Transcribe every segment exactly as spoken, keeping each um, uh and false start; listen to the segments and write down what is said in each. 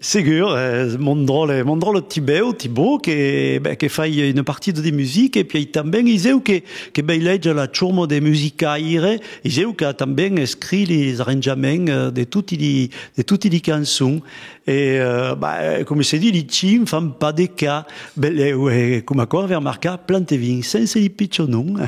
Segur, eh, mon dròlle, mon dròlle Tibeu, Tibau, que, ben, que fai una partida de musica, e pièi tanben es eu que, que baileja la chorma de musicaire, es eu qu'a tanben escrit les arranjaments, eh, de toti li, de toti li cançons. E, eh, bah, eh, coma se ditz, li chins fan pas de cas, ben, eh, coma aquò avèm marcat, plante vin, sense li pichons noms.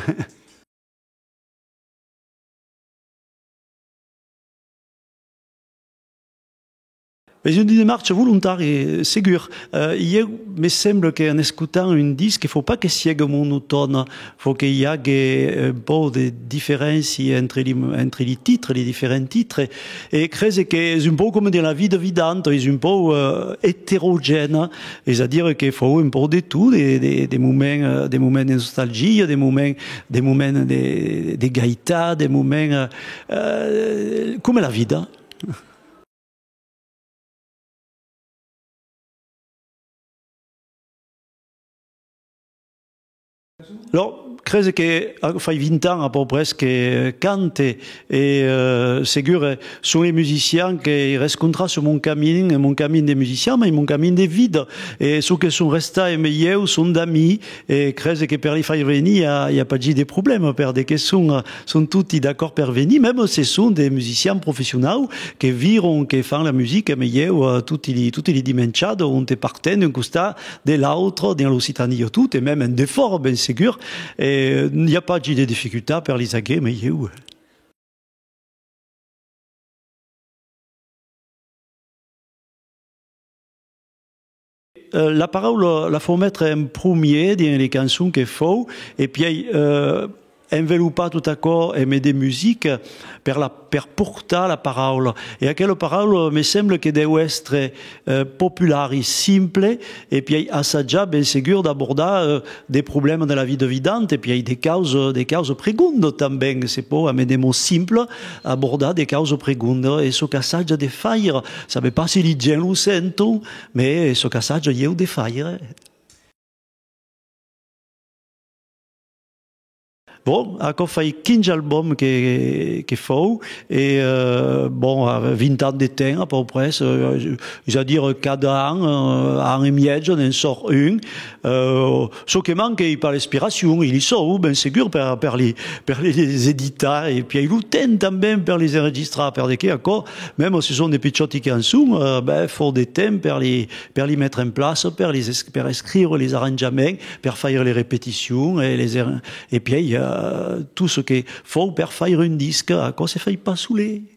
Es una demarcha volontària, segur. Eh, ieu me sembla que en escotant un disc, que fau pas que siegue monotòne, fau que i age, eh, un pauc de diferéncia entre li, entre li titres, li diferents titres, e crese que es un pauc coma dins la vida vidanta, es un pauc, eh, eterogène, es a dire que fau un pauc de tot, de, de, de moments, eh, de moments de nostalgia, de moments, de moments de, de gaitat, de moments, eh, eh, coma la vida. Alòrs, crese que, ah, fai vint ans a pauc près que cante, e, eh, segur, eh, son li musicians que i rescontras sus mon camin, mon camin de musician, mai mon camin de vida. E çò que son restats emé ieu son d'amics, e crese que per li faire venir i a, i a pas de problèma, per de que son, eh, son toti d'acòrd per venir, mèma se son de musicians professionaus que viron, que fan la musica emé ieu, eh, toti li, toti li dimenchadas, onte partem d'un costat, de l'autre, dins l'Occitània tot, e mèma en defòra, ben segur, e i a pas de dificultat per lis aguer emé ieu. Eh, la paraula la fau metre en promier dins li cançons que fau, e pièi, eh, envelopar tot aquò emé de musica per la, per portar la paraula. E aquela paraula, me sembla que deu èstre, eh, populara, simpla, e pièi assajar, ben segur, d'abordar, eh, de problèmas de la vida vidanta, e pièi de causas, de causas pregondas tanben, se pòu, emé de mots simples, abordar de causas pregondas, e çò qu'assaja de faire, sabe pas se li gents lo senton, mai çò qu'assaja ieu de faire. Bon, aquò fai quinze albums que, que fau, e, eh, bon, a vint ans de temps, a pauc près, eh, es a dire, cada an, eh, an e mièg, ne'n sòrt un. Eh, çò que manca es pas l'inspiracion, i li sòu, ben segur, per, per li, per li, les editar, e pièi lo temps tanben per les enregistrar, per de que aquò, mèma se son de pichòti cançons, eh, ben, fau de temps per li, per li metre en plaça, per li es-, per escriure les arranjaments, per faire les repeticions, e les er-, e pièi, eh, tot çò que fau per faire un disc, aquò se fai pas solet.